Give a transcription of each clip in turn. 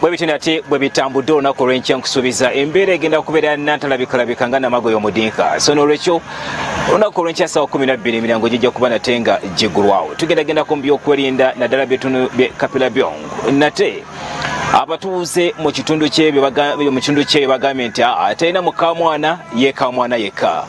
Bwe bityo nate bwe bitambudde olunaku olw'enkya, nkusuubiza embeera egenda kubeera nantalabikalabika nga namagoye omudinka. So n'olwekyo olunaku olw'enkya sawa 12 emiryango gijja kuba nate nga gigulwawo. Tugendagendako mu byokwerinda, naddala bitundu bye Kapelebyong. Nate abatuuze mu kitundu kyebyo mu kitundu kyebyo bagambye nti aa talina mukamwana yekamwana yekka,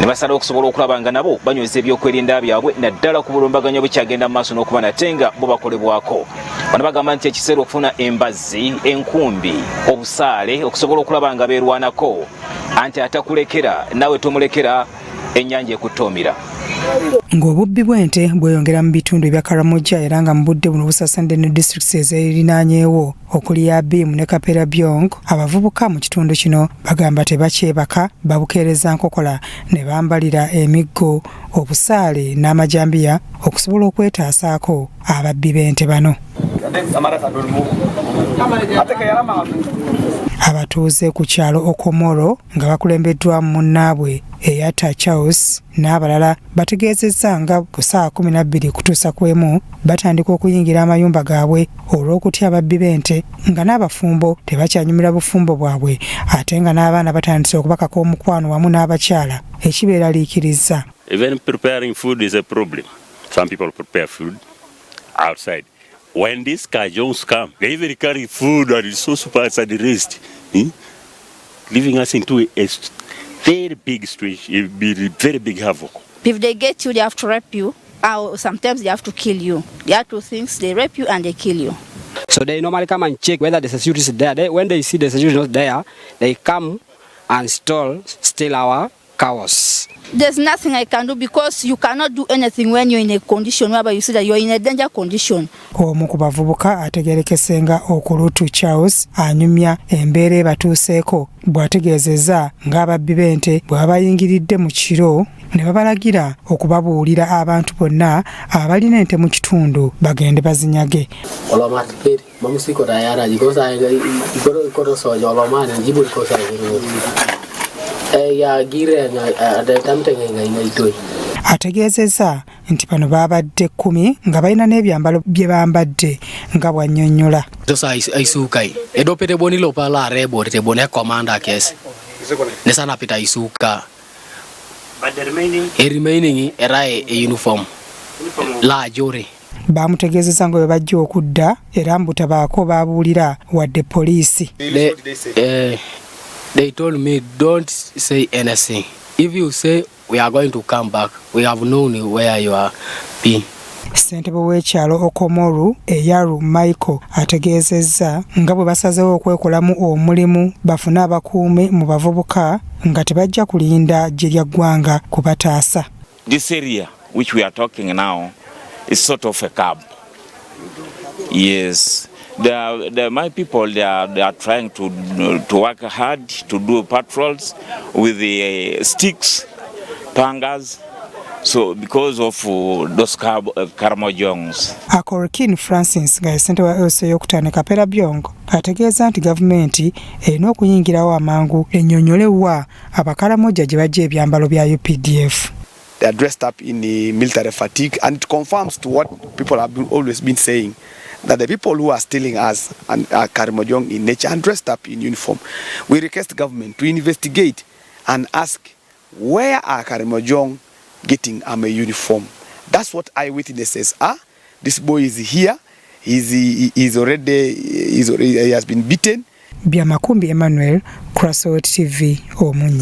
ne basalawo okusobola okulaba nga nabo banyweza ebyokwerinda byabwe, naddala ku bulumbaganyi obukyagenda mu maaso n'okuba nate nga bubakolebwako. Bano bagamba nti ekiseera okufuna embazzi, enkumbi, obusaale okusobola okulaba nga beerwanako, anti atakulekera naawe tomulekera, ennyanja ekuttoomira. Ng'obubbi bw'ente bweyongera mu bitundu ebya Karamoja, era nga mu budde buno busasanidde ne disitulikiti ezerinaanyeewo okuli Abim ne Kapelebyong, abavubuka mu kitundu kino bagamba tebakyebaka, babukeereza nkokola ne bambalira emiggo, obusaale n'amajambiya okusobola okwetaasaako ababbi b'ente bano. Abatuuze ku kyalo Okomoro nga bakulembeddwamu munnaabwe Eyata Charles n'abalala bategeezezza nga ku ssaawa 12 kutuusa ku 1 batandika okuyingira amayumba gaabwe olw'okutya ababbi b'ente, nga n'abafumbo tebakyanyumira bufumbo bwabwe, ate nga n'abaana batandise okubakaka omukwano wamu n'abakyala, ekibeeraliikiriza. Even preparing food is a problem. Some people prepare food outside. When these Kajongs come, they even carry food and saucepans and the rest, Leaving us into a very big situation, very big havoc. If they get you, they have to rape you, or sometimes they have to kill you. There are two things: they rape you and they kill you. So they normally come and check whether the security is there. When they see the security is not there, they come and steal our cows. There's nothing I can do because you cannot do anything when you're in a condition whereby you see that you're in a danger condition. Omu ku bavubuka ategerekese nga Okulutu Charles anyumya embeera ebatuuseeko bw'ategeezezza ng'ababbi b'ente bwe babayingiridde mu kiro ne babalagira okubabuulira abantu bonna abalina ente mu kitundu bagende bazinyage. Olomat per mamusi ko dayara ji ko sa ko ko so jo oloma ne jibur ko sa e ya gire nga de tamte nga nga itoi. Ategeezezza nti bano baabadde 10 nga balina n'ebyambalo bye bambadde nga bw'annyonnyola. Sasa aisukai edopete boni lopa la rebo te bone commander kes ne sana pita isuka. But the remaining E remaining era e uniform la jore. Baamutegeezezza nga bwe bajja okudda era mbu tabaako baabuulira wadde poliisi. They told me, "Don't say anything. If you say, we are going to come back. We have known where you are been." Ssentebe w'ekyalo Okomoru, Eyaru Michael, ategeezezza nga bwe basazeewo okwekolamu omulimu bafune abakuumi mu bavubuka, nga tebajja kulinda ggye lya ggwanga kubataasa. This area which we are talking now is sort of a camp. Yes, my people, they are trying to work hard to do patrols with the sticks, pangas. So because of those Karamojongs. Akorkin Francis nga ye ssentebe wa LC ey'okutaano Kapelebyong ategeeza nti gavumenti erina okuyingirawo amangu ennyonnyole wa Abakalamoja gye bajja ebyambalo bya UPDF. They are dressed up in the military fatigue, and it confirms to what people have always been saying, that the people who are stealing us and are Karimojong in nature and dressed up in uniform. We request government to investigate and ask, where are Karimojong getting army uniform? That's what eyewitnesses are. This boy is here. He has been beaten. Byamakumbi Emmanuel, Crossroad TV, Omunye.